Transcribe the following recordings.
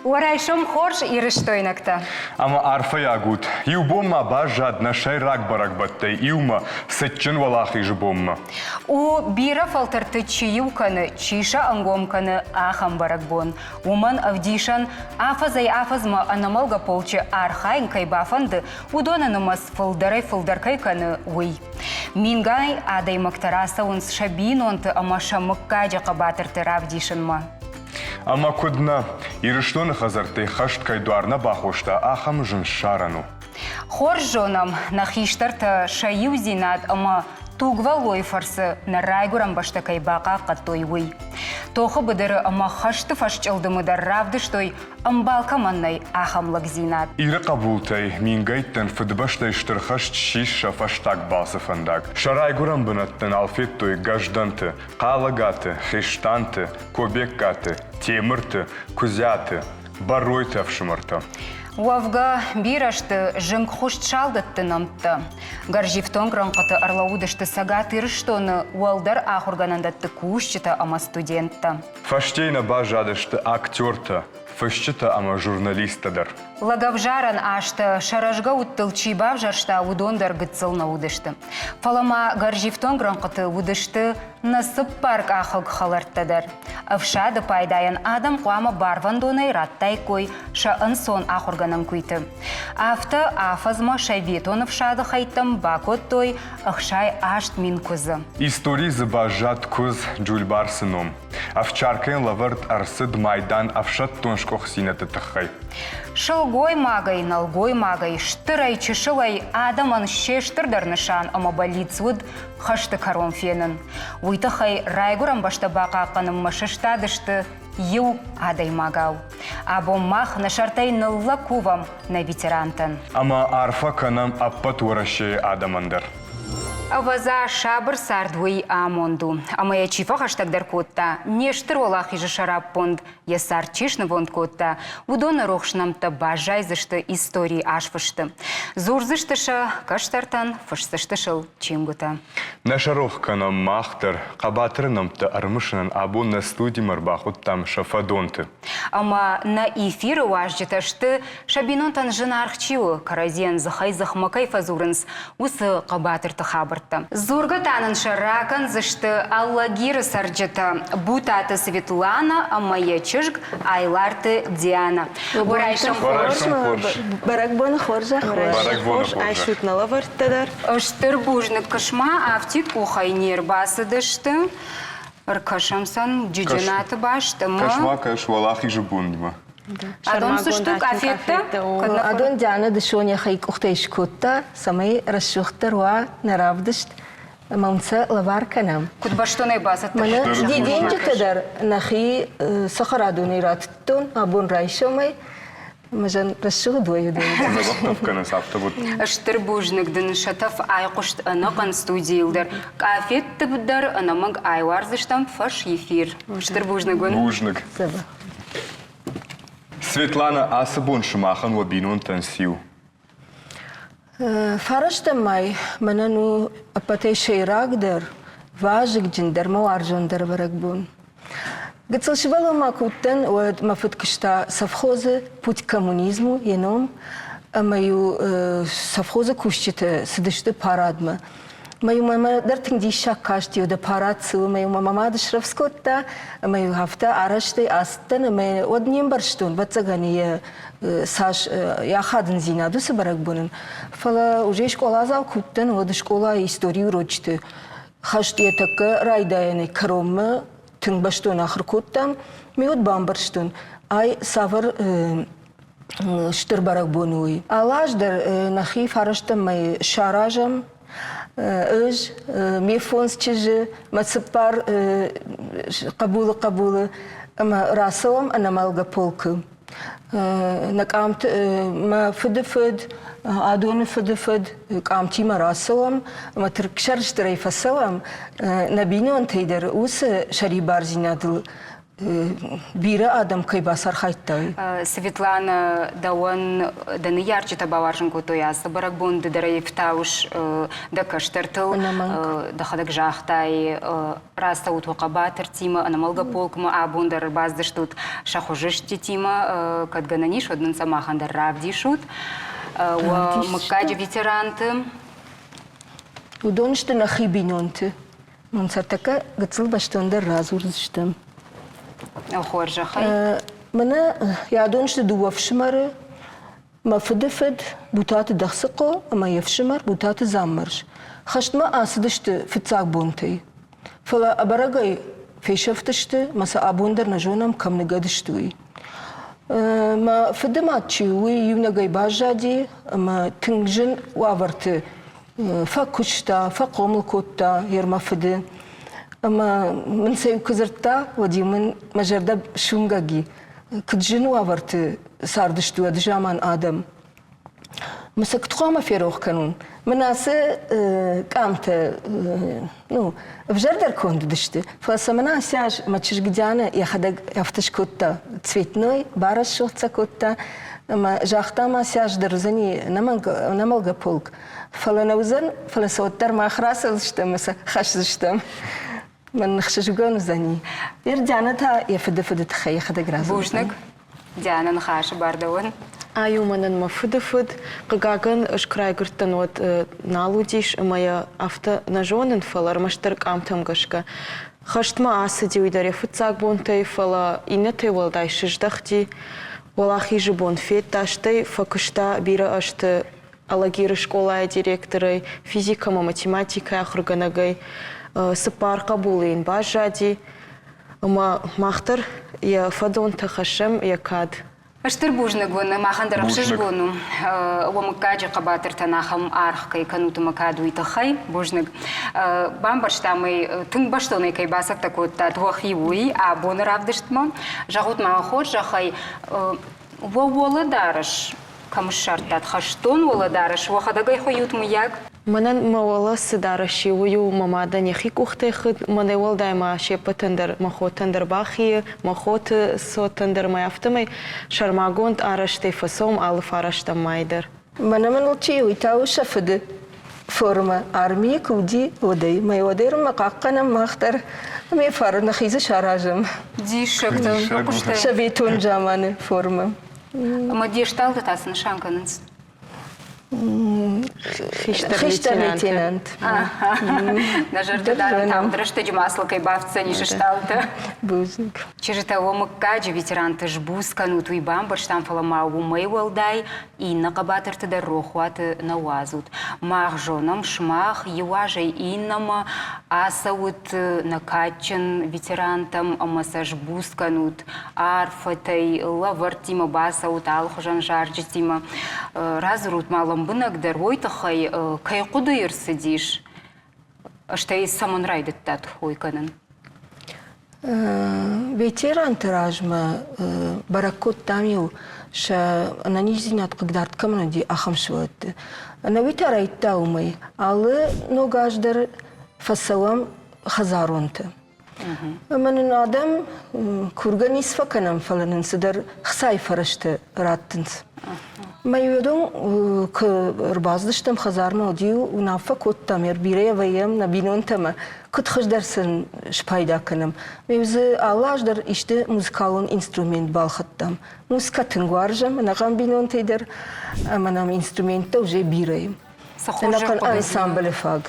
Уӕ райсом хорз, ирыстойнӕгтӕ! Ӕмӕ арфӕйаг ут, иу бон ма баззад нӕ сӕйраг бӕрӕгбӕттӕй иумӕ, цытджын Уӕлахизы бонмӕ. У, бирӕ фӕлтӕрты чи иу кӕны, чи сӕ ӕнгом кӕны, ахӕм бӕрӕгбон. Уымӕн ӕвдисӕн, афӕдзӕй-афӕдзмӕ ӕнӕмӕлгӕ полчы архайын кӕй бафӕнды, уыдоны нымӕц фылдӕрӕй-фылдӕр кӕй кӕны, уый. Мингай адӕймӕгтӕ рацӕуынц сӕ бинонты ӕмӕ сӕ мыггаджы хъӕбатырты равдисынмӕ. Ӕмӕ куыд нӕ, Ирыстоны хӕдзӕрттӕй хӕст кӕй дуар нӕ бахоста, ахӕм зын ссарӕн у. Хорз зонӕм, нӕ хистӕртӕ сӕ иудзинад ӕмӕ тугвӕллойы фӕрцы нӕ райгуырӕн бӕстӕ кӕй бахъахъхъӕдтой, уый. Тохы быдыры ӕмӕ хӕсты фӕсчъылдымы дӕр равдыстой, ӕмбал кӕмӕн нӕй, ахӕм лӕгдзинад. Иры хъӕбултӕй мингӕйттӕн Фыдыбӕстӕйы Стыр хӕст ссис сӕ фӕстаг балцы фӕндаг. Сӕ райгуырӕн бынӕттӕ нал федтой Гӕздӕнты, Хъалӕгаты, Хестанты, Кобегкаты, Темырты, Куыдзиаты, Бӕройты ӕфсымӕртӕ. Уӕвгӕ, бирӕ сты зынгхуыст салдӕтты нӕмттӕ. Гӕрзифтонг рӕнхъыты ӕрлӕууыдысты Цӕгат Ирыстоны уӕлдӕр ахуыргӕнӕндӕтты кусджытӕ ӕмӕ студенттӕ. Фӕстейы нӕ баззадысты актертӕ, фысджытӕ ӕмӕ журналисттӕ дӕр. Лӕгӕвзарӕн азтӕ сӕ рӕзгӕ удтыл чи бавзӕрста, уыдон дӕр гыццыл нӕ уыдысты. Фӕлӕ ма гӕрзифтонг рӕнхъыты уыдысты нӕ цыппаркъахыг хӕлӕрттӕ дӕр. Ӕфсады пайдайӕн адӕм хъуамӕ барвӕндонӕй радтаиккой сӕ ӕнцон ахуыргӕнӕн куыйты. Афтӕ афӕдзмӕ советон ӕфсады хӕйттӕм бакодтой 68 000 куыдзы. Историйы дзы баззад куыдз Джульбарсы ном. Овчаркӕйӕн лӕвӕрд ӕрцыд майдан ӕфсӕддон сгуыхтдзинӕдты тыххӕй. Сылгоймагӕй, нӕлгоймагӕй, стырӕй, чысылӕй адӕмӕн се стырдӕр нысан ӕмӕ бӕллиц уыд хӕсты кӕрон фенын. Уый тыххӕй райгуырӕн бӕстӕ бахъахъхъӕнынмӕ сыстадысты иу адӕймагау. Абон мах нӕ сӕртӕй ныллӕг кувӕм нӕ ветерантӕн. Ӕмӕ арфӕ кӕнӕм ӕппӕт Уӕрӕсейы адӕмӕн дӕр. Ӕвӕдза, сабыр цард уый амонд у. Ӕмӕ йӕ чи фӕхӕстӕгдӕр кодта, не стыр уӕлахизы сӕраппонд йӕ цард чи снывонд кодта, уыдоны рухс нӕмттӕ баззайдзысты историйы азфысты. Дзурдзысты сӕ кӕстӕртӕн, фысдзысты сыл чингуытӕ. Нӕ сӕ рох кӕнӕм мах дӕр, хъӕбатыры нӕмттӕ ӕрымысынӕн абон нӕ студимӕ ӕрбахуыдтам сӕ фӕдонты. Ӕмӕ нӕ эфиры уазджытӕ сты, сӕ бинонтӕн зынаргъ чи у, кӕрӕдзийӕн дзыхӕй-дзыхмӕ кӕй фӕдзурынц, уыцы хъӕбатырты хабӕрттӕ. Дзургӕ та нын сӕ ракӕндзысты Алагиры цӕрджытӕ Бутаты Светлана ӕмӕ йӕ чызг Айларты Диана. Уӕрайсом хорз! Бӕрӕгбоны хорзӕх! Бӕрӕгбоны хорзӕх! Айсут нӕ лӕвӕрттӕ дӕр. Стыр бузныг Кысма афтид къухӕй не рбацыдысты. Ӕркӕсӕм сӕм Джиджинаты баст ӕмӕ... Кӕс-ма, кӕс, Уӕлахизы бонмӕ. Адон цы сты къафеттӕ? Адон Диана дысон йӕхи къухтӕй скодта, цӕмӕй рӕсугъддӕр уа нӕ равдыст ӕмӕ уын сӕ лӕвар кӕнӕм. Куыд бӕстонӕй бацӕттӕ Мӕнӕ дидинджытӕ дӕр нӕхи цӕхӕрадонӕй радтон абон райсомӕй. Мӕзӕн рӕсугъд уой уыдон. Дзӕбӕх кӕнынц, афтӕ вот. Стыр бузныг дын, сӕ тӕф айхъуыст ӕнӕхъӕн студийыл дӕр. Къафетты дӕр ӕнӕмӕнг айуардзыстӕм фӕс эфир. Стыр бузныг уын. Бузныг. Дзӕбӕх. Светлана, ацы бон сымахӕн уӕ бинонтӕн циу? Фарӕстӕм май мӕнӕн у ӕппӕтӕй сӕйрагдӕр, вазыгджындӕр, мӕ уарзондӕр бӕрӕгбон. Гыццыл сывӕллон ма куы уыдтӕн, уӕд мӕ фыд куыста совхозы «Путь к коммунизму» йӕ ном, ӕмӕ-иу совхозы кусджытӕ цыдысты парадмӕ. Мӕ-иу мӕмӕ дӕр тынг диссаг касти, уӕдӕ парад цы у, ӕмӕ-иу мӕ мӕ мад срӕвдз кодта, ӕмӕ-иу афтӕ арӕзтӕй ацыдтӕн, ӕмӕ уӕд не мбӕрстон, ӕвӕццӕгӕн, йӕ цас йӕ ахадындзинад уыцы бӕрӕгбонӕн. Фӕлӕ уже скъоладзау куы уыдтӕн, уӕд скъолайы историйы урочыты хӕст йӕ тӕккӕ райдайӕнӕй кӕронмӕ тынг бӕстон ахуыр кодтам. Ме уӕд бамбӕрстон, ай цавӕр стыр бӕрӕгбон у, уый. Алы аз дӕр нӕхи фарӕстӕм мӕй саразӕм. Ӕз, ме фондз чызджы, мӕ цыппар хъӕбулы хъӕбулы ӕмӕ рацӕуӕм ӕнӕмӕлгӕ полкы. Нӕ къамты мӕ фыды фыд, адоны фыды фыд къамтимӕ рацӕуӕм ӕмӕ сӕрыстырӕй фӕцӕуӕм. Нӕ бинонтӕй дӕр уыцы сӕрибардзинадыл. бирӕ адӕм кӕй бацархайдта. Светлана, дӕуӕн дӕ ныййарджытӕ бауарзын кодтой ацы бӕрӕгбон, ды дӕр ӕй ӕфтауыс дӕ кӕстӕртыл, дӕхӕдӕг загътай, рацӕут уӕ хъӕбатыртимӕ, ӕнӕмӕлгӕ полкмӕ абон дӕр ӕрбацыдыстут сӕ хуызыстытимӕ, кӕд гӕнӕн ис, уӕд нын сӕ махӕн дӕр равдисут. Уӕ мыггаджы ветеранты. Уыдон сты нӕхи бинонты. Мын цӕртӕккӕ гыццыл бӕстондӕр радзурдзыстӕм. Хорзӕхӕй. Мӕнӕ йӕ сты дыууӕ фсымӕры. Мӕ фыды фыд Бутаты Дӕхцыхъо ӕмӕ йе фсымӕр Бутаты Дзаммӕрз. Хӕстмӕ ацыдысты фыццаг бонтӕй. Фӕлӕ ӕбӕрӕгӕй фесӕфтысты мӕ сӕ абон дӕр нӕ зонӕм, кӕм ныгӕд сты, уый. Мӕ фыды мад чи у, уый иунӕгӕй баззади ӕмӕ тынг зын уавӕрты фӕкуыста, фӕхъомыл кодта йе рмӕ фыды. Ӕмӕ мын сӕ куы дзырдта, уӕд-иу мын мӕ зӕрдӕ суынгӕг и. Куыд зын уавӕрты цардысты уӕды заман адӕм. Мӕ сӕ куыд хъуамӕ ферох кӕнон? Мын ацы къамтӕ ну, ӕвзӕрдӕр конд уыдысты, фӕлӕ сӕ мын ацы аз мӕ чызг Дианӕ йӕхӕдӕг афтӕ скодта цветной, барӕсугъд сӕ кодта ӕмӕ загъта, ма ацы аз дӕр уыдзӕни ӕнӕмӕлгӕ полк, фӕлӕ нӕ уыдзӕн, фӕлӕ сӕ уӕддӕр мах рацӕудзыстӕм ӕмӕ сӕ хӕсдзыстӕм. Мӕн ӕхсызгон уыдзӕни. Ер Дианӕ та йӕ фыды фыды тыххӕй йӕхӕдӕг радзурдзӕн. Бузныг. Дианӕ ныхасы бар дӕуӕн. Ай у мӕнӕн мӕ фыды фыд. Хъыгагӕн, ӕз куы райгуырдтӕн, уӕд нал уыдис ӕмӕ йӕ афтӕ нӕ зонын, фӕлӕ ӕрмӕстдӕр къамтӕм гӕсгӕ. Хӕстмӕ ацыди уый дӕр йӕ фыццаг бонтӕй, фӕлӕ иннӕтӕй уӕлдай сыздӕхти. Уӕлахизы бон федта, стӕй фӕкуыста бирӕ ӕзты Алагиры скъолайы директорӕй, физикӕ ӕмӕ математикӕйы ахуыргӕнӕгӕй. Цыппар хъӕбулы йын баззади. Ӕмӕ мах дӕр йӕ фӕдонтӕ хӕссӕм йӕ кад. Стыр бузныг уын, махӕн дӕр ӕхсызгон у, уӕ мыггаджы хъӕбатыртӕн ахӕм аргъ кӕй кӕнут ӕмӕ кӕд уый тыххӕй. Бузныг. Бамбӕрстам ӕй, тынг бӕстонӕй кӕй бацӕттӕ кодтат уӕхи уый абоны равдыстмӕ. Зӕгъут ма хорзӕхӕй, уӕ уӕлӕдарӕс кӕм ссардтат хӕстон уӕлӕдарӕс, уӕхӕдӕг ӕй хуыйут, мыййаг? Мӕнӕн мӕ уӕлӕ цы дарӕс и, уый у мӕ мадӕн йӕхи къухтӕй хыд, мӕнӕй уӕлдай ма се ппӕтӕн дӕр, мӕ хотӕн дӕр бахийы, мӕ хоты цотӕн дӕр мӕ афтӕмӕй сӕрмагонд арӕзтӕй фӕцӕуӕм алы фарӕстӕм мӕй дӕр. Мӕнӕ мын чи уый та у сӕ фыды формӕ. Армийы куы уыди, уӕдӕй. Мӕ уӕдӕй мӕ хъахъхъӕнӕм мах дӕр. Ме фары нӕхи дзы саразӕм. Диссӕгтӕ, хъуыстай. Советон заманы формӕ. Ӕмӕ де стъалытӕ та цы нысан кӕнынц? Хистӕр лейтенант. Нӕ зӕрдӕ дарӕм, тагъд рӕстӕджы ма сыл кӕй бафтдзӕнис стъалытӕ. Бузныг. Чызджытӕ, уӕ мыггаджы ветеранты сбуц кӕнут, уый бамбӕрстам, фӕлӕ ма уымӕй уӕлдай иннӕ хъӕбатырты дӕр рохуаты нӕ уадзут. Мах зонӕм, сымах иу азӕй иннӕмӕ ацӕут нӕ кадджын ветерантӕм ӕмӕ сӕ сбуц кӕнут арфӕтӕй, лӕвӕрттимӕ бацӕут алыхуызӕн зарджытимӕ. Радзурут ма лӕмбынӕгдӕр уой тыххӕй, кӕй хъуыдыйы рцыдис, стӕй цӕмӕн райдыдтат хой кӕнын? Ветеранты размӕ бӕрӕг кодтам-иу сӕ ӕнӕниздзинад хъыгдард кӕмӕн уыди, ахӕм сывӕллӕтты. Ӕнӕуи та райдта уымӕй. Алы ног аз дӕр фӕцӕуӕм хӕдзаронты. Ӕмӕ нын адӕм кургӕ ницы фӕкӕнӕм, фӕлӕ нын цыдӕр хцайы фӕрӕзтӕ раттынц. Мӕ уыдон куы ӕрбацыдыстӕм хӕдзармӕ, уӕд-иу уынаффӕ кодтам, бирӕ вӕййӕм нӕ бинонтӕмӕ, куыд хуыздӕр сын спайда кӕнӕм. Ме дзы алы аз дӕр исты музыкалон инструмент балхӕдтам. Музыкӕ тынг уарзӕм, ӕнӕхъӕн бинонтӕй дӕр, ӕмӕ нӕм инструменттӕ уже бирӕ и. Ӕнӕхъӕн ансамблы фаг.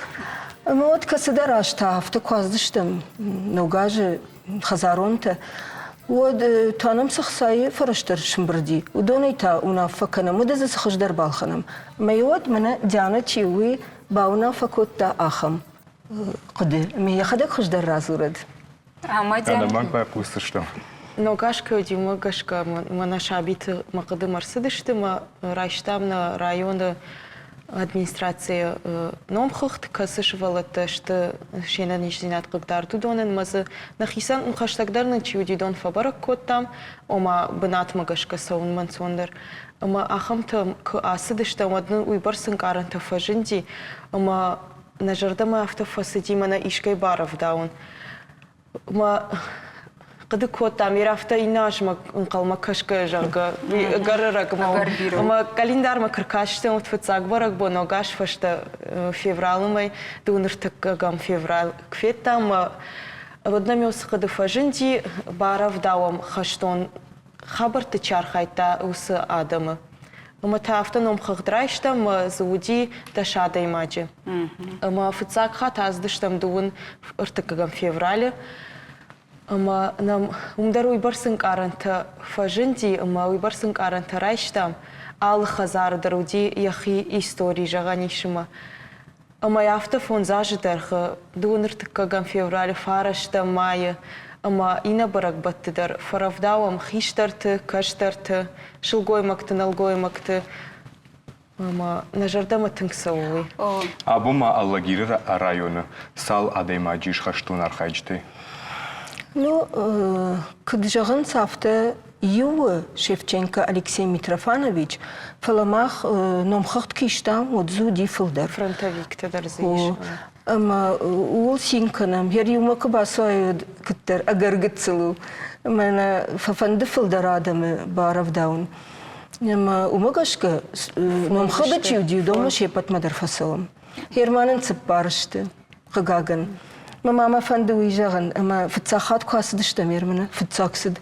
Ӕмӕ уӕд кӕцыдӕр аз та афтӕ куы аздыстӕм ног азы хӕдзаронтӕ, уӕд та нӕм цы хцайы фӕрӕзтӕ сымбырди, уыдонӕй та уынаффӕ кӕнӕм, уӕдӕ дзы цы хуыздӕр балхӕнӕм. Ӕмӕ уӕд мӕнӕ Дианӕ чи у, уый бауынаффӕ кодта ахӕм хъуыды. Ӕмӕ йӕхӕдӕг хуыздӕр радзурӕд. Ӕнӕмӕнг байхъусдзыстӕм. Ног аз кӕй уыди, уымӕ гӕсгӕ мӕнӕ сабиты мӕ хъуыдымӕ ӕрцыдысты мӕ райстам нӕ районы администрацийы номхыгъд, кӕцы сывӕллӕттӕ сты се нӕниздзинад хъыгдард, уыдонӕн ӕмӕ дзы нӕхицӕн хӕстӕгдӕр нын чи уыди, уыдон фӕбӕрӕг кодтам, ома бынатмӕ гӕсгӕ цӕуынмӕ ӕнцондӕр. Ӕмӕ ахӕмтӕ куы ацыдыстӕм, уӕд нын уыйбӕрц ӕнкъарӕнтӕ фӕзынди, ӕмӕ нӕ зӕрдӕмӕ афтӕ фӕцыди, мӕнӕ искӕй барӕвдауын. Мӕ. Хъуыды кодтам, йе афтӕ иннӕ азмӕ ӕнхъӕлмӕ кӕсгӕ, зӕгъгӕ, ӕгӕр ӕрӕгмӕ. Ӕмӕ къӕлиндармӕ куы ркастӕн, уӕд фыццаг бӕрӕгбон ног аз фӕстӕ февралы мӕй, дыууын ӕртыккӕгӕм февраль куы федтам, уӕд нӕм уыцы хъуыды фӕзынди, барӕвдауӕм хӕстон хабӕртты чи архайдта, уыцы адӕмы. Ӕмӕ та афтӕ номхыгъд райстам, ӕмӕ дзы уыди 10 адӕймаджы. Ӕмӕ фыццаг хатт ацыдыстӕм дыууын ӕртыккӕгӕм февралы. Ӕмӕ нӕм уым дӕр уыйбӕрц ӕнкъарӕнтӕ фӕзынди ӕмӕ уыйбӕрц ӕнкъарӕнтӕ райстам. Алы хӕдзары дӕр уыди йӕхи истори, зӕгъӕн ис ӕмӕ. Ӕмӕ афтӕ фондз азы дӕргъы, дыууын ӕртыккӕгӕм февралы фарӕстӕм майы ӕмӕ иннӕ бӕрӕгбӕтты дӕр фӕрӕвдауӕм хистӕрты, кӕстӕрты, сылгоймӕгты, нӕлгоймӕгты. Ӕмӕ нӕ зӕрдӕмӕ тынг цӕуы уый. Абон ма Алагиры районы цал адӕймаджы ис хӕстон архайджытӕй? Ну, куыд зӕгъынц, афтӕ иу Шевченко Алексей Митрофанович, фӕлӕ мах номхыгъд куы истам, уӕд дзы уыди фылдӕр. Фронтовиктӕ дӕр дзы ис. Ӕмӕ ууыл цин кӕнӕм. Йӕ риумӕ куы бацӕуай, уӕд куыддӕр ӕгӕр гыццыл у. Ӕмӕ нӕ фӕфӕнды фылдӕр адӕмы барӕвдауын. Ӕмӕ уымӕ гӕсгӕ номхыгъды чи уыди, уыдонмӕ се ппӕтмӕ дӕр фӕцӕуӕм. Германӕн цыппар сты, хъыгагӕн. Мӕ мамӕ фӕнды уый зӕгъын, ӕмӕ фыццаг хатт куы ацыдыстӕм Ерманы, фыццаг цыд,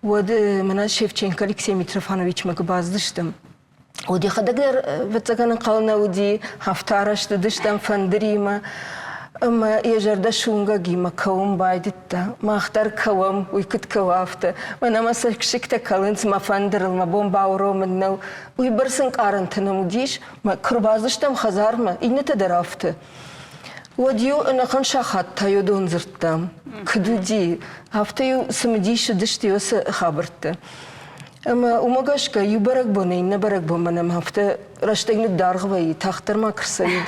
уӕд мӕнӕ Шевченко Алексей Митрофановичмӕ куы бацыдыстӕм, уӕд йӕхӕдӕг дӕр ӕвӕццӕгӕн ӕнхъӕл нӕ уыди, афтӕ арӕзт уыдыстӕм фӕндыримӕ. Ӕмӕ йӕ зӕрдӕ суынгӕгимӕ кӕуын байдыдта. Мах дӕр кӕуӕм, уый куыд кӕуы, афтӕ. Мӕнӕ мӕ цӕссыгтӕ кӕлынц мӕ фӕндырыл, мӕ бон бауромын нӕу. Уыйбӕрц ӕнкъарӕнтӕ нӕм уыдис, мӕ куы рбацыдыстӕм хӕдзармӕ, иннӕтӕ дӕр афтӕ. Уӕд-иу ӕнӕхъӕн сахат та уыдон дзырдтам. Куыд уыди, афтӕ-иу цымыдис уыдысты уыцы хабӕрттӕ. Ӕмӕ уымӕ гӕсгӕ иу бӕрӕгбонӕй иннӕ бӕрӕгбонмӕ нӕм афтӕ рӕстӕг ныддаргъ вӕййы, тагъддӕр ма куы рцӕуид.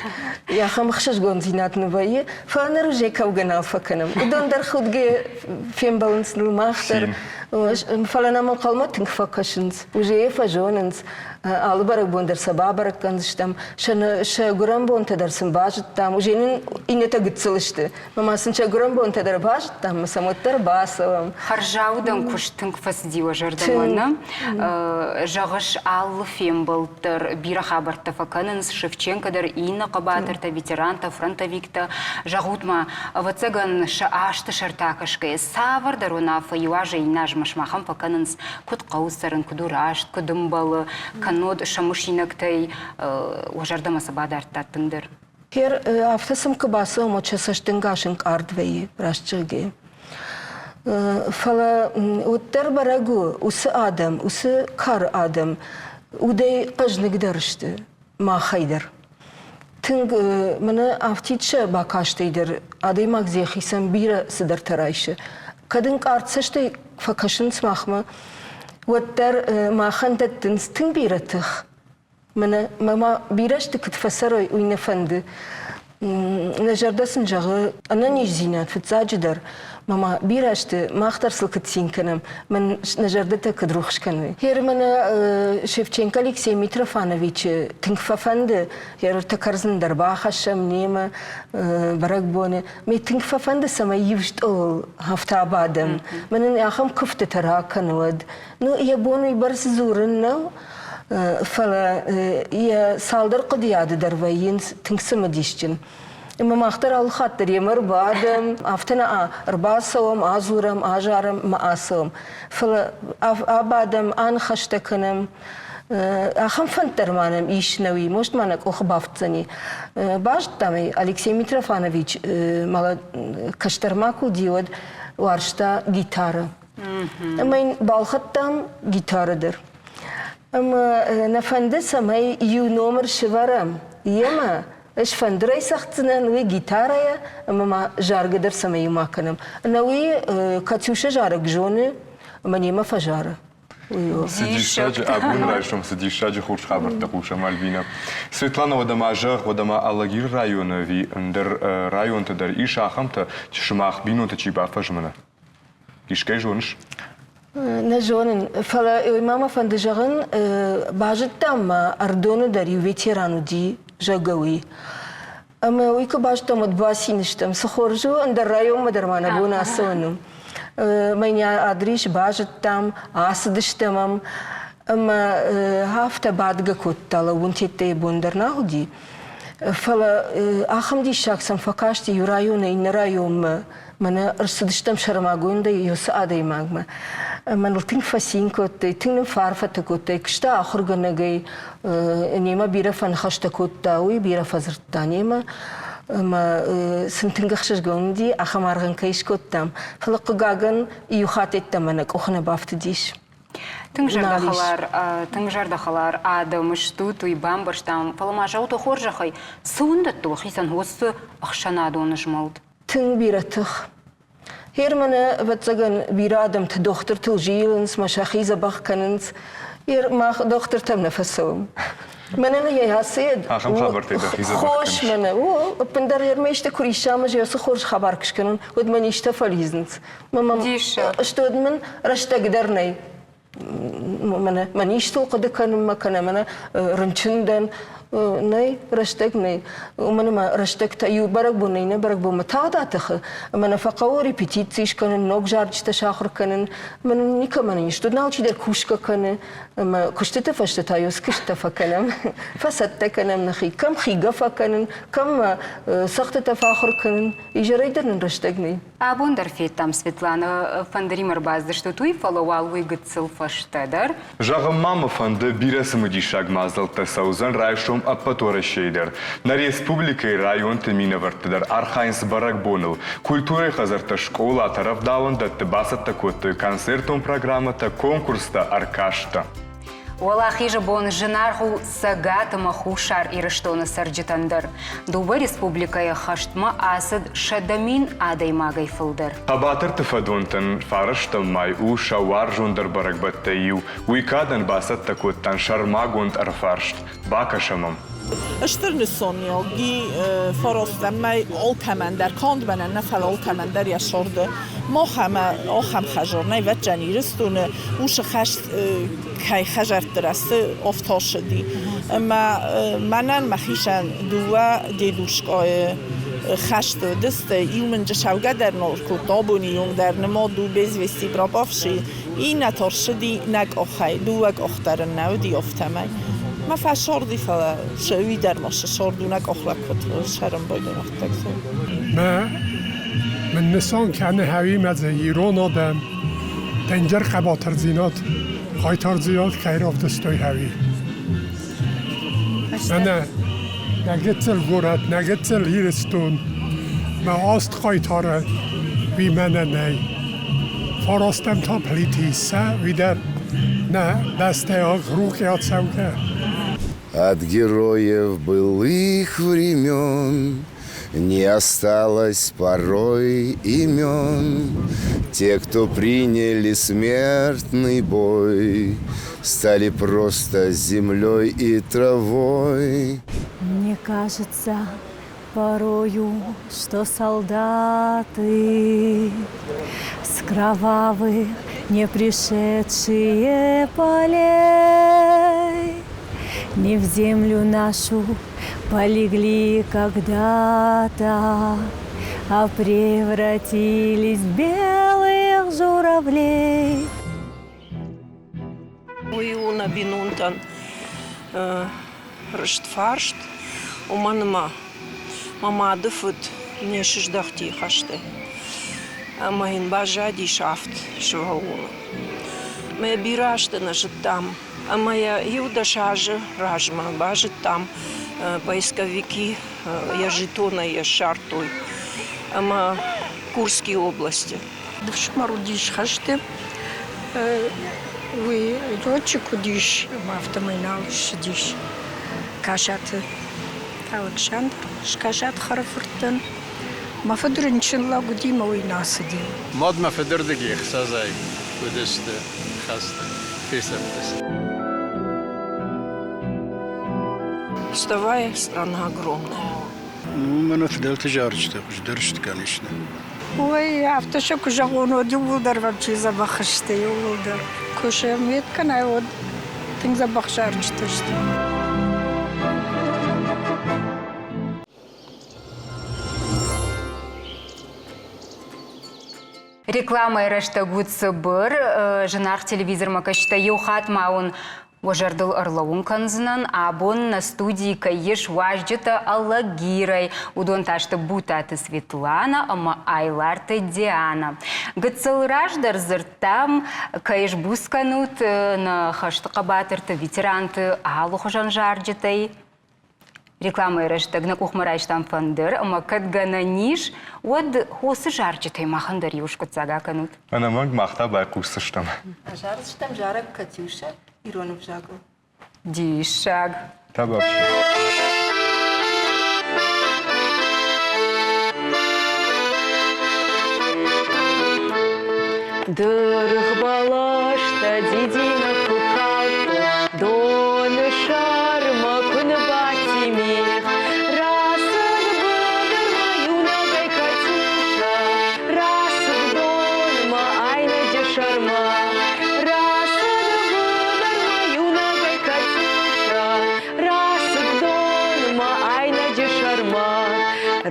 Ахӕм ӕхсызгондзинад нын вӕййы, фӕлӕ ныр уже кӕугӕ нал фӕкӕнӕм. Уыдон дӕр худгӕ фембӕлынц ныл мах дӕр. Фӕлӕ нӕм ӕнхъӕлмӕ тынг фӕкӕсынц, уже йӕ фӕзонынц. Алы бӕрӕгбон дӕр сӕ бабӕрӕг кӕндзыстӕм, сӕ гуырӕнбонтӕ дӕр сын базыдтам. Уже нын иннӕтӕ гыццыл сты. Ӕмӕ сын сӕ гуырӕнбонтӕ дӕр базыдтам, ӕмӕ сӕм уӕддӕр бацӕуӕм. Хӕрзаудӕн куыст тынг фӕцыди уӕ зӕрдӕмӕ, нӕ? Зӕгъыс, алы фембӕлд дӕр бирӕ хабӕрттӕ фӕкӕнынц, Шевченко дӕр, иннӕ хъӕбатыртӕ, ветерантӕ, фронтовиктӕ. Зӕгъут-ма, ӕвӕццӕгӕн, сӕ азты сӕртӕ акӕсгӕйӕ, цавӕрдӕр уынаффӕ иу азӕй иннӕ азмӕ сымахӕн фӕкӕнынц, куыд хъӕуы цӕрын, куыд у раст, куыд ӕмбӕлы, кӕннод сӕ мысинӕгтӕй уӕ зӕрдӕмӕ цы бадардтат тынгдӕр? Гер афтӕ сӕм куы бацӕуӕм, уӕд сӕ цӕстӕнгас ӕнкъард вӕййы, раст зӕгъгӕйӕ. Фӕлӕ уӕддӕр бӕрӕг у, уыцы адӕм, уыцы кары адӕм удӕй хъӕзныгдӕр сты махӕй дӕр. Тынг мӕнӕ афтид сӕ бакастӕй дӕр адӕймаг дзы йӕхицӕн бирӕ цыдӕртӕ райсы. Кӕд ӕнкъард цӕстӕй фӕкӕсынц махмӕ, уӕддӕр махӕн дӕттынц тынг бирӕ тых. Мӕнӕ мӕ ма бирӕ сты куыд фӕцӕрой, уый нӕ фӕнды. Нӕ зӕрдӕ сын зӕгъы ӕнӕниздзинад фыццаджыдӕр. Мӕ ма бирӕ сты, мах дӕр сыл куыд цин кӕнӕм, мӕн нӕ зӕрдӕтӕ куыд рухс кӕной. Гъер мӕнӕ Шевченко Алексей Митрофановичы тынг фӕфӕнды, гъер ӕртӕ кӕрдзын дӕр бахӕссӕм немӕ бӕрӕгбоны. Мӕ тынг фӕфӕнды, цӕмӕй иу стъолыл афтӕ абадӕм. Мӕн ын ахӕм куывдтытӕ ракӕны уӕд. Ну, йӕ бон уыйбӕрц дзурын нӕу, фӕлӕ йӕ цалдӕр хъуыдыйады дӕр вӕййынц тынг цымыдисджын. Ӕмӕ мах дӕр алы хатт дӕр йемӕ ӕрбадӕм, афтӕ нӕ ӕрбацӕуӕм, адзурӕм, азарӕм ӕмӕ ацӕуӕм. Фӕлӕ абадӕм, аныхӕстӕ кӕнӕм. Ахӕм фӕнд дӕр ма нӕм ис нӕуи, может ма нӕ къухы бафтдзӕни. Базыдтам ӕй, Алексей Митрофанович кӕстӕр ма куы уыди, уӕд уарзта гитарӕ. Ӕмӕ йын балхӕдтам гитарӕ дӕр. Ӕмӕ нӕ фӕнды, цӕмӕй иу номыр сывӕрӕм йемӕ, ӕз фӕндырӕй цӕгъддзынӕн, уый гитарӕйӕ, ӕмӕ ма заргӕ дӕр цӕмӕй ма кӕнӕм. Ӕнӕуи Катюша зарӕг зоны ӕмӕ немӕ фӕзары. Цы диссаджы абон райсом цы диссаджы хорз хабӕрттӕ хъусӕм, Альбина. Светлана, уӕдӕ ма зӕгъ, уӕдӕ ма Алагиры районы ӕви ӕндӕр районты дӕр ис ахӕмтӕ, сымах бинонты чи бафӕзмыны? Искӕй зоныс? Нӕ зонын, фӕлӕ ма мӕ фӕнды зӕгъын, базыдтам ма Ӕрдоны дӕр иу ветеран уыди, зӕгъгӕ, уый. Ӕмӕ уый куы базыдтам, уӕд бацин стӕм, цы хорз у, ӕндӕр районмӕ дӕр ма нӕ бон ацӕуын у. Мӕнӕ адрис базыдтам, ацыдыстӕм ӕм ӕмӕ афтӕ бадгӕ кодта, лӕууын тедтӕйы бон дӕр нал уыди. Фӕлӕ ахӕм диссаг сӕм фӕкасти иу районӕй иннӕ районмӕ. Мӕнӕ ӕрцыдыстӕм сӕрмагондӕй уыцы адӕймагмӕ. Мӕныл тынг фӕцин кодтой, тынг нын фӕарфӕтӕ кодтой. Куыста ахуыргӕнӕгӕй, немӕ бирӕ фӕныхӕстӕ кодта, уый бирӕ фӕдзырдта немӕ. Ӕмӕ сын тынг ӕхсызгон уыди, ахӕм аргъ ын кӕй скодтам. Фӕлӕ хъыгагӕн, иу хатт йеддӕмӕ нӕ къухы нӕ бафтыдис. Тынг зӕрдӕхӕлар, тынг зӕрдӕхӕлар адӕм стут, уый бамбӕрстам. Фӕлӕ ма зӕгъут хорзӕхӕй, цы уын дӕтты уӕхицӕн уыцы ӕхсӕнадон змӕлд? Тынг бирӕ тых. Германы, ӕвӕццӕгӕн, бирӕ адӕмты дохтыртыл зилынц, мӕ сӕхи дзӕбӕх кӕнынц. Мах дохтыртӕм нӕ фӕцӕуӕм. Мӕнӕн йӕ ацыд. Ахӕм хабӕрттӕй дӕхи дзӕбӕх Хос мӕнӕ. О, ӕппындӕр ӕрмӕст куы рисса ӕмӕ цы хорз хабар куы скӕнон, уӕд мӕ низтӕ фӕлидзынц. Мӕ мын рӕстӕг дӕр нӕй. Мӕнӕ мӕ низтыл хъуыды кӕнынмӕ кӕнӕ мӕнӕ рынчын дӕн. Нӕй, рӕстӕг нӕй. Уымӕн ӕмӕ рӕстӕг та иу бӕрӕгбонӕй иннӕ бӕрӕгбонмӕ тагъд атӕхы. Ӕмӕ нӕ фӕхъӕуы репетици скӕнын, ног зарджытӕ сахуыр кӕнын. Мӕн никӕмӕн ис. Тут алчидӕр кусгӕ кӕны. Ӕмӕ куыстыты фӕстӕ та иу куыстытӕ фӕкӕнӕм, фӕцӕттӕ кӕнӕм нӕхи. Кӕм хигӕ фӕкӕнын, кӕм цӕгъдтытӕ фӕахуыр кӕнын. Изӕрӕй дӕр нын рӕстӕг нӕй. Абон дӕр федтам Светлана фӕндыримӕ ӕрбацыдыстут уый, фӕлӕ уал уый гыццыл фӕстӕдӕр. Зӕгъын ма мӕ фӕнды, бирӕ цымыдисаг мадзӕлттӕ цӕудзӕн райсом ӕппӕт Уӕрӕсейы дӕр. Нӕ республикӕйы районты минӕвӕрттӕ дӕр архайынц бӕрӕгбоныл. Культурӕйы хӕдзӕрттӕ, скъолатӕ, рӕвдауӕндӕтты бацӕттӕ кодтой концертон программӕтӕ, конкурстӕ, ӕркасттӕ. Уӕлахизы бон зынаргъ у Цӕгат ӕмӕ Хуссар Ирыстоны цӕрджытӕн дӕр. Дыууӕ республикӕйы хӕстмӕ ацыд 100 000 адӕймагӕй фылдӕр. Хъӕбатырты фӕдонтӕн фарӕстӕм май у сӕ уарзондӕр бӕрӕгбӕттӕй иу. Уый кадӕн бацӕттӕ кодтам сӕрмагонд ӕрфарст. Бакӕсӕм ӕм. Стыр нысаниуӕги фарастӕмӕ алкӕмӕн дӕр, канд мӕнӕн нӕ, фӕлӕ алкӕмӕн дӕр йӕ сорды. Мах ӕмӕ ахӕм хӕзар нӕй, ӕвӕццӕгӕн Ирыстоны уыцы хӕст кӕй хӕзӕртты рӕзты ӕфтасыди. Ӕмӕ мӕнӕн мӕхицӕн дыууӕ дедушкъайы хӕсты уыдысты. Иу мын джысаугӕ дӕр нал кодта, абоны онг дӕр нымад у без вести пропавший. Иннӕ та ссыди нӕ къухӕй, дыууӕ къух дӕр ын нӕ уыди, афтӕмӕй. Мӕ фӕсорди, фӕлӕ уый дӕр ма сорд у нӕ къухлӕг куыд сӕрӕнбойны рӕстӕг. Мӕ мын нысан кӕны хӕуимӕ дзы ирон адӕм дӕнджер хъӕбатырдзинад, хъайтардзинад кӕй равдыстой хӕуи. Мӕнӕ нӕ гыццыл горӕт, нӕ гыццыл Ирыстон, мӕ аст хъайтары уый мӕнӕ нӕй. Фарастӕм та Плиты Иссӕ, уый дӕр нӕ бӕстӕйаг рукъи ацӕугӕ. От героев былых времен Не осталось порой имен. Те, кто приняли смертный бой, Стали просто землей и травой. Мне кажется порою, что солдаты С кровавых не пришедшие полей Не в землю нашу полегли когда-то, А превратились в белых журавлей. Уый у нӕ бинонтӕн рыст фарст, уымӕн ӕмӕ мӕ мады фыд не сыздӕхти хӕстӕй ӕмӕ йын баззадис авд сывӕллоны. Мӕ бирӕ азты нӕ зыдтам ӕмӕ йӕ иу-дӕс азы размӕ базыдтам, поисковики йӕ жетонӕй йӕ ссардтой ӕмӕ Курскийы областы. Ӕфсымӕр уыдис хӕсты, уый летчик уыдис ӕмӕ афтӕмӕй нал ссыдис Касаты Алыксандр Скасаты хӕрӕфырттӕн. Мӕ фыд рынчын лӕг уыди мӕ уый нӕ ацыди. Мад мӕ фыдырдыги ӕхсӕзӕй уыдысты хӕсты, фесӕфтысты. Вставай, страна огромная. Ну, мӕнӕ фыдӕлты зарджытӕ хуыздӕр сты, конечно. Ой, афтӕ сӕ куы зӕгъон, уӕд иууылдӕр вообще дзӕбӕх сты, иууылдӕр. Куы сӕ мед кӕнай, уӕд тынг дзӕбӕх зарджытӕ сты. Рекламӕйы рӕстӕг уыд цыбыр, зынаргъ телевизормӕ кӕсджытӕ иу хатт ма уын уӕ зӕрдыл ӕрлӕууын кӕндзынӕн, абон нӕ студийы кӕй ис уазджытӕ Алагирӕй, уыдон та сты Бутаты Светланӕ ӕмӕ Айларты Дианӕ. Гыццыл раздӕр дзырдтам, кӕй сбуц кӕнут нӕ хӕсты хъӕбатырты, ветеранты алыхуызӕн зарджытӕй. Рекламӕйы рӕстӕг нӕ къухмӕ райстам фӕндыр, ӕмӕ кӕд гӕнӕн ис, уӕд хосы зарджытӕй махӕн дӕр иу скъуыддзаг акӕнут. Ӕнӕмӕнг мах та байхъусдзыстӕм. Азардзыстӕм зарӕг Катюша ирон ӕвзагыл. Диссаг. Табуафси. Дыргъ бӕлӕстӕ дидинӕг куы калдтой, доны сӕрмӕ куы ныббадти мигъ. Рацыд быдырмӕ иунӕгӕй Катюшӕ, рацыд донмӕ айнӕджы сӕрмӕ. Рацыд быдырмӕ иунӕгӕй Катюшӕ, рацыд донмӕ айнӕджы сӕрмӕ.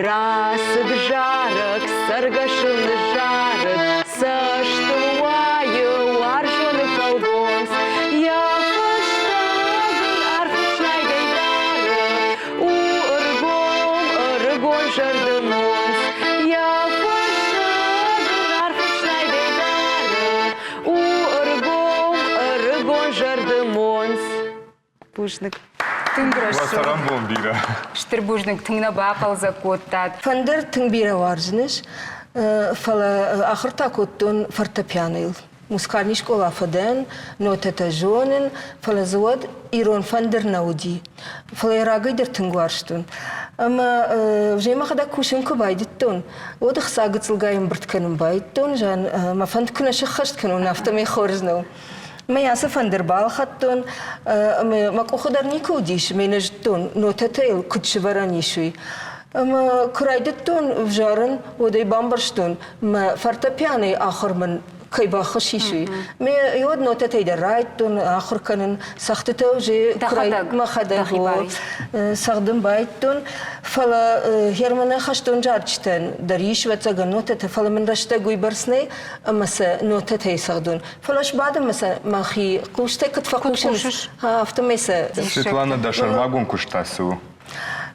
Рацыд зарӕг, цӕргӕсыл ныззарыд, цӕстыл уайы уарзоны фӕлгонц. Йӕ фӕстаг ын арф ӕфснайдӕй дары, у ӕргом, ӕрыгон зӕрды монц. Йӕ фӕстаг ын арф ӕфснайдӕй дары, у ӕргом, ӕрыгон зӕрды монц. Бузныг. Тынг рӕсугъд. Цӕрӕнбон бирӕ. Стыр бузныг, тынг нӕ бахъӕлдзӕг кодтат. Фӕндыр тынг бирӕ уарзыныс, фӕлӕ ахуыр та кодтон фортепианойыл. Музыкальный скъола фӕдӕн, нотӕтӕ зонын, фӕлӕ дзы уӕд ирон фӕндыр нӕ уыди. Фӕлӕ йӕ рагӕй дӕр тынг уарзтон. Ӕмӕ уже мӕхӕдӕг кусын куы байдыдтон, уӕд ӕхца гыццылгай ӕмбырд кӕнын байдыдтон, зӕгъын, мӕ фӕнд куы нӕ сӕххӕст кӕнон, афтӕмӕй хорз нӕу. Мӕ ацы фӕндыр балхӕдтон, ӕмӕ мӕ къухы дӕр никуы уыдис, ме нӕ зыдтон, нотӕтӕ йыл куыд сӕвӕрӕн ис, уый. Ӕмӕ куы райдыдтон ӕвзарын, уӕд ӕй бамбӕрстон, мӕ фортепианойы ахуыр мын кӕй баххуыс ис, уый. Ме уӕд нотӕтӕй дӕр райдыдтон ахуыр кӕнын, цӕгъдтытӕ уже мӕхӕдӕг цӕгъдын байдыдтон. Фӕлӕ Германы хӕстон зарджытӕн дӕр ис, ӕвӕццӕгӕн, нотӕтӕ, фӕлӕ мын рӕстӕг уыйбӕрц нӕй, ӕмӕ сӕ нотӕтӕй цӕгъдон. Фӕлӕ сбадын мӕ сӕ мӕхи хъустӕ куыд фӕхъусынц, афтӕмӕй сӕ. Светлана, дӕ сӕрмагонд куыст та цы у?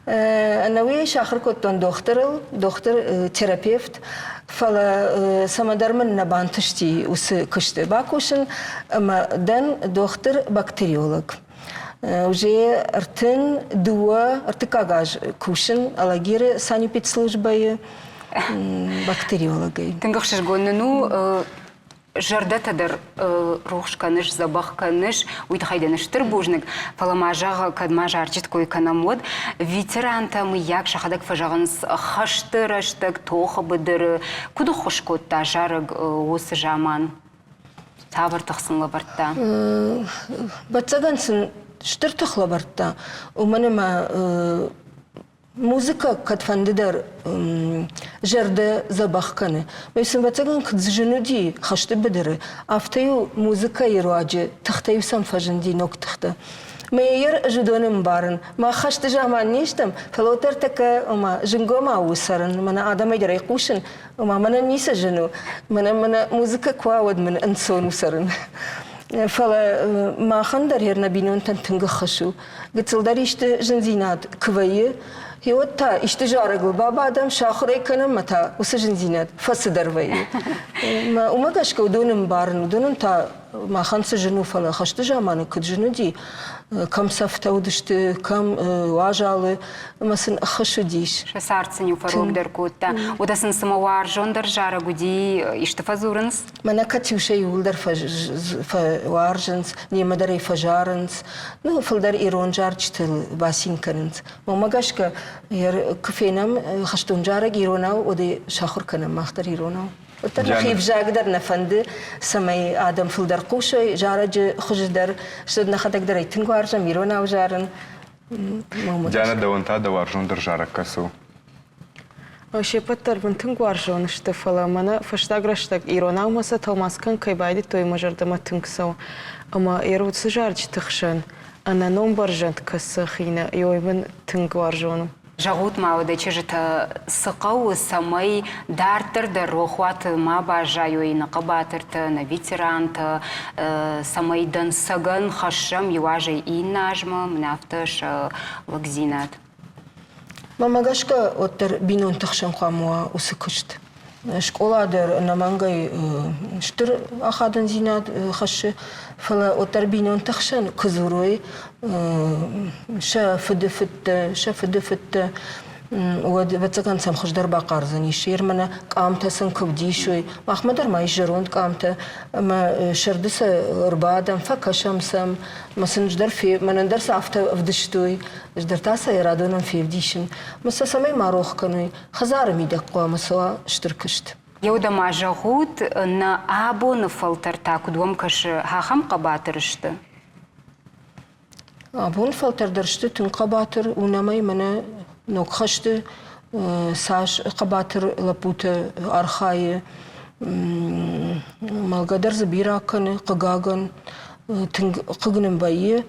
Ӕнӕуи сахуыр кодтон дохтырыл, дохтыр-терапевт, фӕлӕ цӕмӕдӕр мын нӕ бантысти уыцы куысты бакусын ӕмӕ дӕн дохтыр-бактериолог. Уже 32 ӕртыккаг аз кусын Алагиры санэпидслужбӕйы бактериологӕй. Тынг ӕхсызгон нын у зӕрдӕтӕ дӕр рухс кӕныс, дзӕбӕх кӕныс, уый тыххӕй дын стыр бузныг. Фӕлӕ ма зӕгъ, кӕд ма зарджыты кой кӕнӕм, уӕд ветерантӕ, мыййаг, сӕхӕдӕг фӕзӕгъынц хӕсты рӕстӕг, тохы быдыры. Куыд ӕххуыс кодта зарӕг уыцы заман? Цавӕр тых сын лӕвӕрдта? Ӕвӕццӕгӕн сын стыр тых лӕвӕрдта, уымӕн ӕмӕ Музыкӕ кӕдфӕндыдӕр зӕрдӕ дзӕбӕх кӕны. Мӕ сын ӕвӕццӕгӕн куыд зын уыди хӕсты быдыры, афтӕ-иу музыкӕйы руаджы тыхтӕ-иу сӕм фӕзынди ног тыхтӕ. Мӕ йӕ ӕз уыдоны ӕмбарын. Мах хӕсты заман не стӕм, фӕлӕ уӕддӕр тӕккӕ ома зынгомау у цӕрын. Мӕнӕ адӕмӕй дӕр ӕй хъусын, ома мӕнӕн ницы зын у. Мӕнӕ мӕнӕ музыкӕ куы уа, уӕд мын ӕнцон у цӕрын. Фӕлӕ махӕн дӕр нӕ бинонтӕн тынг ӕххуыс у. Гыццылдӕр исты зындзинад куы вӕййы, уӕд та исты зарӕгыл бабадӕм, сахуыр ӕй кӕнӕм ӕмӕ та уыцы зындзинад фӕцыдӕр вӕййы. Уымӕ гӕсгӕ уыдон ӕмбарын, уыдонӕн та махӕн цы зын у, фӕлӕ хӕсты заманы куыд зын уыди, кӕм цӕфтӕ уыдысты, кӕм уазалы, ӕмӕ сын ӕххуыс уыдис. Сӕ цард сын-иу фӕрогдӕр кодта. Уӕдӕ сын цымӕ уарзондӕр зарӕг уыди, исты фӕдзурынц? Мӕнӕ Катюшӕ иууылдӕр фӕуарзынц, немӕ дӕр ӕй фӕзарынц. Ну, фылдӕр ирон зарджытыл бацин кӕнынц. Уымӕ гӕсгӕ куы фенӕм хӕстон зарӕг иронау, уӕд ӕй сахуыр кӕнӕм мах дӕр иронау. Уӕддӕр нӕхи взаг дӕр нӕ фӕнды, цӕмӕй адӕм фылдӕр хъусой зарӕджы хуызы дӕр, стӕй нӕхӕдӕг дӕр ӕй тынг уарзӕм иронау зарын. Диана, дӕуӕн та дӕ уарзондӕр зарӕг кӕцы у? Се ппӕт дӕр мын тынг уарзон сты, фӕлӕ мӕнӕ фӕстаг рӕстӕг иронау мӕ сӕ тӕлмац кӕнын кӕй байдыдтой, мӕ зӕрдӕмӕ тынг цӕуы. Ӕмӕ Еруцы зарджыты хсӕн ӕнӕном бӕрзӕнд кӕсы хины, ой мын тынг уарзон у. Зӕгъут ма, уӕдӕ чызджытӕ, цы хъӕуы, цӕмӕй дарддӕр дӕр рохуаты ма баззайой нӕ хъӕбатыртӕ, нӕ ветерантӕ, цӕмӕй дӕнцӕгӕн хӕссӕм иу азӕй иннӕ азмӕ, мӕнӕ афтӕ сӕ лӕгдзинад? Мӕнмӕ гӕсгӕ, уӕддӕр бинонты хсӕн хъуамӕ уа уыцы куыст. Скъола дӕр ӕнӕмӕнгӕй стыр ахадындзинад хӕссы, фӕлӕ уӕддӕр бинонты хсӕн куы дзурой сӕ фыды фыдтӕ, сӕ фыды фыдтӕ, уӕд, ӕвӕццӕгӕн, сӕм хуыздӕр бахъардзӕнис. Ермӕнӕ къамтӕ сын куы вдисой. Махмӕ дӕр ма ис зӕронд къамтӕ, ӕмӕ сӕрды сӕ ӕрбадӕм, фӕкӕсӕм сӕм, ӕмӕ сын ӕз дӕр мӕнӕн дӕр сӕ афтӕ ӕвдыстой, ӕз дӕр та сӕ радонӕн февдисын. Ӕмӕ сӕ цӕмӕй ма рох кӕной, хӕдзары мидӕг хъуамӕ цӕуа стыр куыст. Еудӕ ма зӕгъут, нӕ абоны фӕлтӕр та куыд уӕм кӕсы, ахӕм хъӕбатыр сты? Абон фӕлтӕр дӕр сты тынг хъӕбатыр, уынӕм ӕй мӕнӕ ног хӕсты цас хъӕбатыр лӕппутӕ архайы. Мӕлгӕ дӕр дзы бирӕ кӕны, хъыгагӕн. Тынг хъыг нын вӕййы.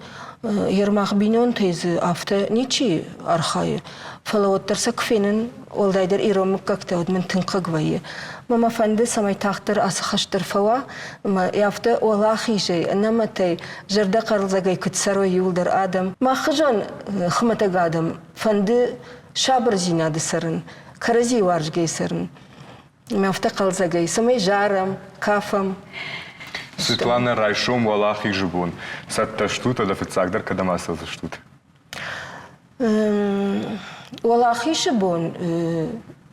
Ермах бинонтӕй дзы афтӕ ничи архайы, фӕлӕ уӕддӕр сӕ куы фенын, уӕлдайдӕр ирон мыггӕгтӕ, уӕд мын тынг хъыг вӕййы. Мӕ мӕ фӕнды, цӕмӕй тагъддӕр ацы хӕст дӕр фӕуа, ӕмӕ афтӕ уӕлахизӕй, ӕнӕмӕтӕй, зӕрдӕхъӕлдзӕгӕй куыд цӕрой иуылдӕр адӕм. Мах хуызӕн хуымӕтӕг адӕм фӕнды сабырдзинады цӕрын, кӕрӕдзийы уарзгӕй цӕрын. Ӕмӕ афтӕ хъӕлдзӕгӕй, цӕмӕй зарӕм, кафӕм. Светланӕ, райсом Уӕлахизы бон. Цӕттӕ стут, ӕмӕ фыццагдӕр кӕдӕм ацӕудзыстут? Уӕлахизы бон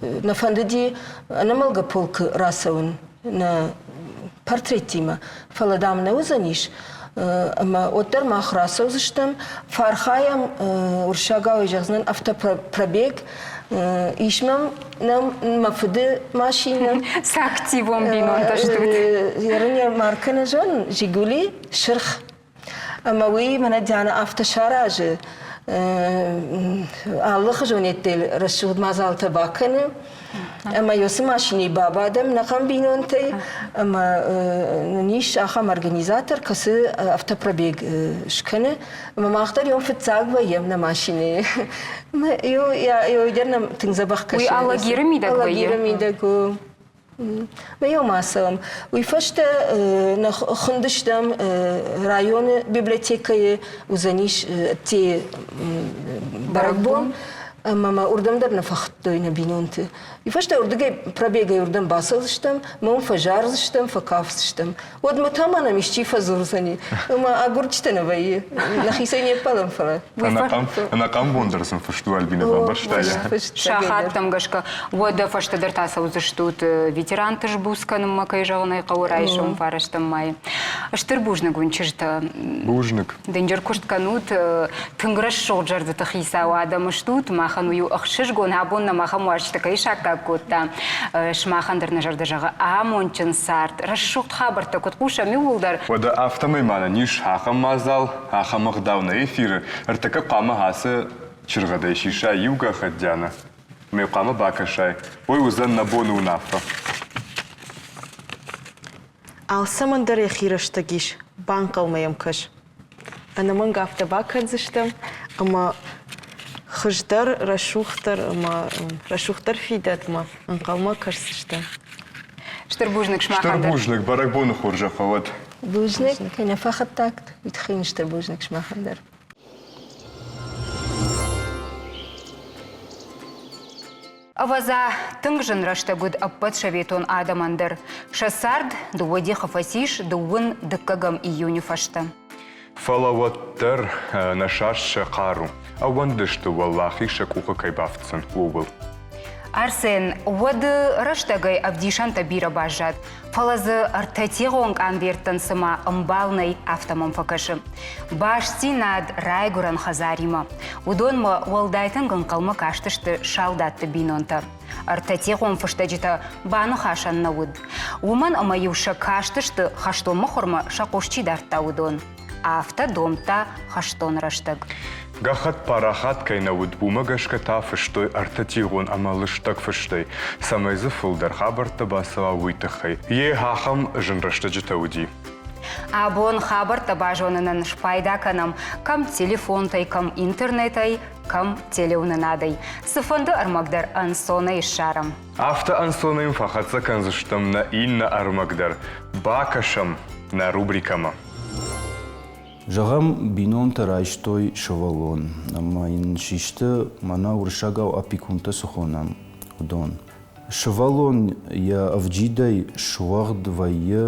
нӕ фӕндыди ӕнӕмӕлгӕ полкы рацӕуын нӕ портреттимӕ, фӕлӕ, дам, нӕ уыдзӕнис, ӕмӕ уӕддӕр мах рацӕудзыстӕм, фӕархайӕм, уырыссагау зӕгъдзынӕн, автопробег, ис мӕм нӕм мӕ фыды машинӕ. Цы активон бинонтӕ стут? Ерын йӕ маркӕ нӕ зонын, Жигули, сырх. Ӕмӕ уый мӕнӕ Диана афтӕ саразы, алыхуызон еттел рӕсугъд мадзалтӕ бакӕны. Ӕмӕ уыцы машинӕйы бабадӕм нӕхъӕн бинонтӕй ӕмӕ нын ис ахӕм организатор, кӕцы автопробег скӕны. Ӕмӕ мах дӕр иу фыццаг вӕййӕм нӕ машинӕйы. Ӕмӕ иу дӕр нӕм тынг дзӕбӕх кӕсы. Уый Алагиры мидӕг вӕййы? Алагиры мидӕг у. Ма ма цӕуӕм. Уый фӕстӕ нӕ хуындыстӕм районы библиотекӕйы уыдзӕнис те бӕрӕгбон ӕмӕ мӕ уырдӕм дӕр нӕ фӕхуыдтой нӕ бинонты. Уый фӕстӕ уырдыгӕй пробегӕй уырдӕм бацӕудзыстӕм, мӕ уым фӕзардзыстӕм, фӕкафдзыстӕм. Уӕдмӕ та ма нӕм исчи фӕдзурдзӕни. Ӕмӕ агурджытӕ нӕ вӕййы. Нӕхицӕй не ппӕлӕм, фӕлӕ. Ӕнӕкъӕм бон дӕр сын фыст у, Альбинӕ, бамбӕрста йӕ. Сахаттӕм гӕсгӕ. Уӕдӕ фӕстӕдӕр та цӕудзыстут ветеранты сбуц кӕнынмӕ, кӕй зӕгъын ӕй хъӕуы, райсом фарӕстӕм майы. Стыр бузныг уын, чызджытӕ. Бузныг. Дынджыр куыст кӕнут, тынг рӕсугъд зӕрдӕты хицау адӕм стут. Махӕн уый у ӕхсызгон, абон нӕм ахӕм уазджытӕ кӕй саккаг кодта. Сымахӕн дӕр нӕ зӕрдӕ зӕгъы амондджын цард, рӕсугъд хабӕрттӕ куыд хъусӕм иууылдӕр. Уӕдӕ афтӕмӕй ма нын ис ахӕм мадзал, ахӕм ӕгъдау нӕ эфиры, ӕртӕккӕ хъуамӕ ацы чыргъӕдӕй сисай иу гӕххӕтт, Дианӕ. Ме хъуамӕ бакӕсай, уый уыдзӕн нӕ боны уынаффӕ. Алцӕмӕн дӕр йӕхи рӕстӕг ис, банхъӕлмӕ йӕм кӕс. Ӕнӕмӕнг афтӕ бакӕндзыстӕм, ӕмӕ хуыздӕр, рӕсугъддӕр ӕмӕ рӕсугъддӕр фидӕнмӕ ӕнхъӕлмӕ кӕсдзыстӕм. Стыр бузныг сымахӕн Стыр бузныг, бӕрӕгбоны хорзӕх фӕуӕд. Бузныг, кӕй нӕ фӕхаттат, уый тыххӕй стыр бузныг сымахӕн дӕр. Ӕвӕдза, тынг зын рӕстӕг уыд ӕппӕт советон адӕмӕн дӕр. Сӕ цард дыууӕ дихы фӕцис дыууын дыккӕгӕм июны фӕстӕ. Фӕлӕ уӕддӕр нӕ саст сӕ хъару, ӕууӕндысты уӕлахиз сӕ къухы кӕй бафтдзӕн, ууыл. Арсен, уӕды рӕстӕгӕй ӕвдисӕнтӕ бирӕ баззад, фӕлӕ дзы ӕртӕтигъон къамберттӕн цыма ӕмбал нӕй, афтӕ мӕм фӕкӕсы. Бастдзинад райгуырӕн хӕдзаримӕ. Уыдонмӕ уӕлдай тынг ӕнхъӕлмӕ кастысты салдатты бинонтӕ. Ӕртӕтигъон фыстӕджытӕ баныхасӕн нӕ уыд. Уымӕн ӕмӕ-иу сӕ кастысты хӕстон мыхуырмӕ сӕ хъус чи дардта, уыдон. Афтӕ домдта хӕстон рӕстӕг. Гӕххӕтт парахат кӕй нӕ уыд, уымӕ гӕсгӕ та фыстой ӕртӕтигъон ӕмӕ лыстӕг фыстӕй, цӕмӕй дзы фылдӕр хабӕрттӕ бацӕуа, уый тыххӕй. Йе, ахӕм зын рӕстӕджытӕ уыди. Абон хабӕрттӕ базонынӕн спайда кӕнӕм кӕм телефонтӕй, кӕм интернетӕй, кӕм телеуынынадӕй. Цыфӕнды ӕрмӕг дӕр ӕнцонӕй ссарӕм. Афтӕ ӕнцонӕй фӕхӕццӕ кӕндзыстӕм нӕ иннӕ ӕрмӕг дӕр. Бакӕсӕм нӕ рубрикӕмӕ. Зӕгъӕм, бинонтӕ райстой сывӕллон ӕмӕ йын систы, мӕнӕ уырыссагау опекунтӕ цы хонӕм, уыдон. Сывӕллон йӕ ӕвджидӕй суӕгъд вӕййы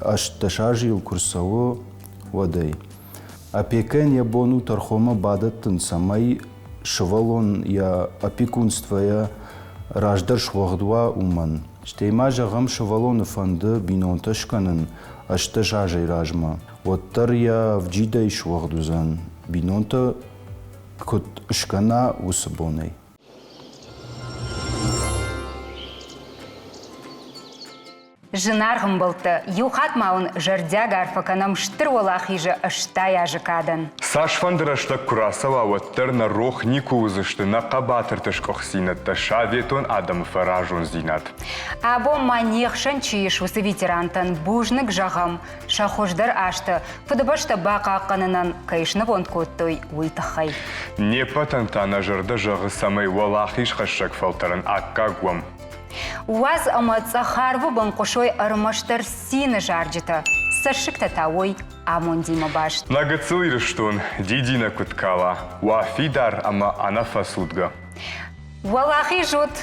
18 азы йыл куы рцӕуы, уӕдӕй. Опекӕйӕн йӕ бон у тӕрхонмӕ бадӕттын, цӕмӕй сывӕллон йӕ опекунствойӕ раздӕр суӕгъд уа, уымӕн. Стӕй ма зӕгъӕм, сывӕллоны фӕнды бинонтӕ скӕнын 18 азӕй размӕ, уӕддӕр йӕ ӕвджидӕй суӕгъд уыдзӕн, бинонтӕ куыд скӕна, уыцы бонӕй. Зынаргъ ӕмбӕлттӕ, иу хатт ма уын зӕрдиаг арфӕ кӕнӕм Стыр Уӕлахизы 80 азы кадӕн. Цасфӕнды рӕстӕг куы рацӕуа, уӕддӕр нӕ рох никуы уыдзысты нӕ хъӕбатырты сгуыхтдзинӕдтӕ, советон адӕмы фӕразондзинад. Абон ма не хсӕн чи ис, уыцы ветерантӕн бузныг зӕгъӕм, сӕ хуыздӕр азты Фыдыбӕстӕ бахъахъхъӕнынӕн кӕй снывонд кодтой, уый тыххӕй. Не ппӕтӕн та нӕ зӕрдӕ зӕгъы, цӕмӕй уӕлахизхӕссӕг фӕлтӕрӕн аккаг уӕм. Уадз ӕмӕ цъӕх арвы бын хъуысой ӕрмӕстдӕр цины зарджытӕ, цӕссыгтӕ та уой амондимӕ баст. Нӕ гыццыл Ирыстон дидинӕг куыд кала, уа фидар ӕмӕ ӕнӕфӕцудгӕ. Уӕлахиз ут!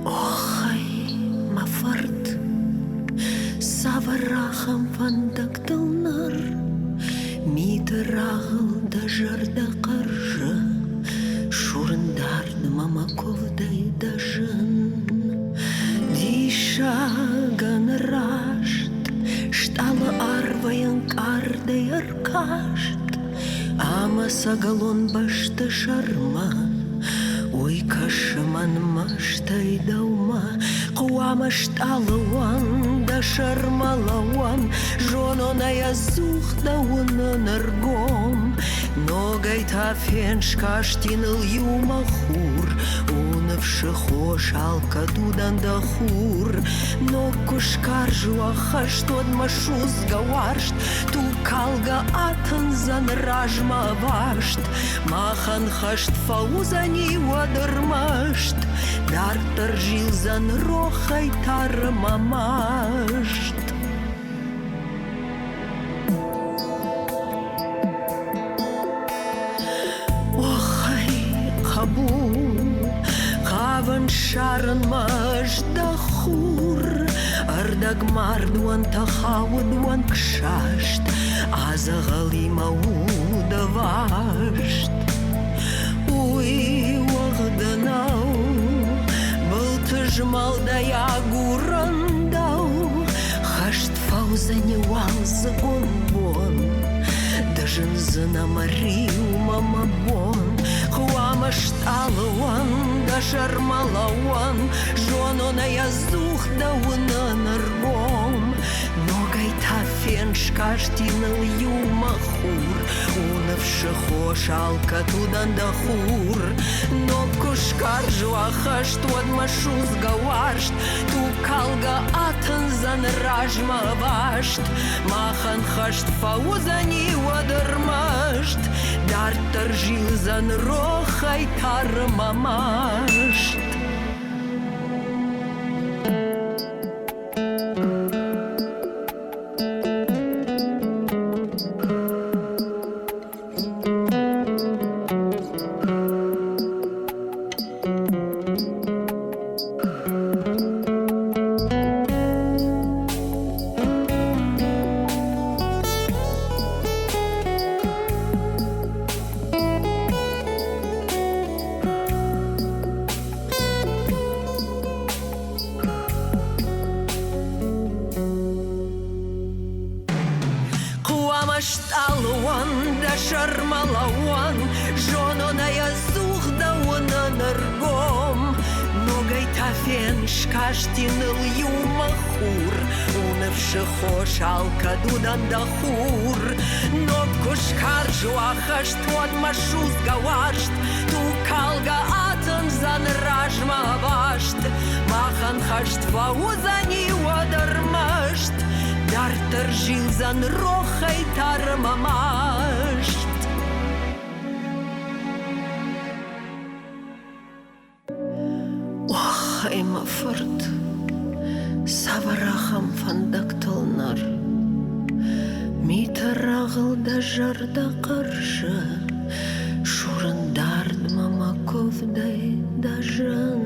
Оххай, мӕ фырт, цавӕр ахӕм фӕндӕгтыл ныр Миты рагъыл дӕ зӕрдӕ хъӕрзы, Сурын дардмӕ мӕ куывдӕй дӕ зын. Диссагӕн раст стъалы арвӕй ӕнкъардӕй ӕркаст Ӕмӕ сӕгӕлон бӕсты сӕрмӕ Уый кӕсы мӕнмӕ, стӕй дӕумӕ. Хъуамӕ стъалы уӕн, дӕ сӕрмӕ лӕууӕн, Зонон ӕй ӕдзух дӕ уынын ӕргом. Ногӕй та фен, скасти ныл иумӕ хур, У ныфсы хос алкӕд удӕн дӕ хур. Ног куы скарз уа хӕст, уӕд мӕ судзгӕ уарзт Тугкалгӕ атындзӕн размӕ ӕваст. Махӕн хӕст фӕуыдзӕни уӕд ӕрмӕст, Дарддӕр зилдзӕн рохӕй тары мӕ маст. Охай, хъӕбул, хъавын ссарынмӕ ӕз дӕ хур, Ӕрдӕгмард уӕнтӕ хауд уӕнгсаст, Адзӕгъӕли мӕ уд ӕваст. Уый уӕгъды нӕу, былты змӕлдӕй агурын дӕу, Хӕст фӕуыдзӕни уалдзыгон бон, Ды зындзынӕ мӕ риумӕ мӕ бон. Хъуамӕ стъалы уӕн, дӕ сӕрмӕ лӕууӕн, Зонон ӕй ӕдзух дӕ уынын ӕргом. Ногӕй та фен, скасти ныл иумӕ хур, У ныфсы хос алкӕд удӕн дӕ хур. Ног куы скарз уа хӕст, уӕд мӕ судзгӕ уарзт Тугкалгӕ атындзӕн размӕ ӕваст. Махӕн хӕст фӕуыдзӕни уӕд ӕрмӕст, Дарддӕр зилдзӕн рохӕй тары мӕ маст. стъалы уӕн, дӕ сӕрмӕ лӕууӕн, Зонон ӕй ӕдзух дӕ уынын ӕргом. Ногӕй та фен, скасти ныл иумӕ хур, У ныфсы хос алкӕд уыдӕн дӕ хур. Ног куы скарз уа хӕст, уӕд мӕ судзгӕ уарзт Тугкалгӕ атындзӕн размӕ ӕваст. Махӕн хӕст фӕуыдзӕни уӕд ӕрмӕст, Дарддӕр зилдзӕн рохӕй тары мӕ маст. Оххай, мӕ фырт, цавӕр ахӕм фӕндӕгтыл ныр? Миты рагъыл дӕ зӕрдӕ хъӕрзы, Сурын дардмӕ мӕ куывдӕй дӕ зын.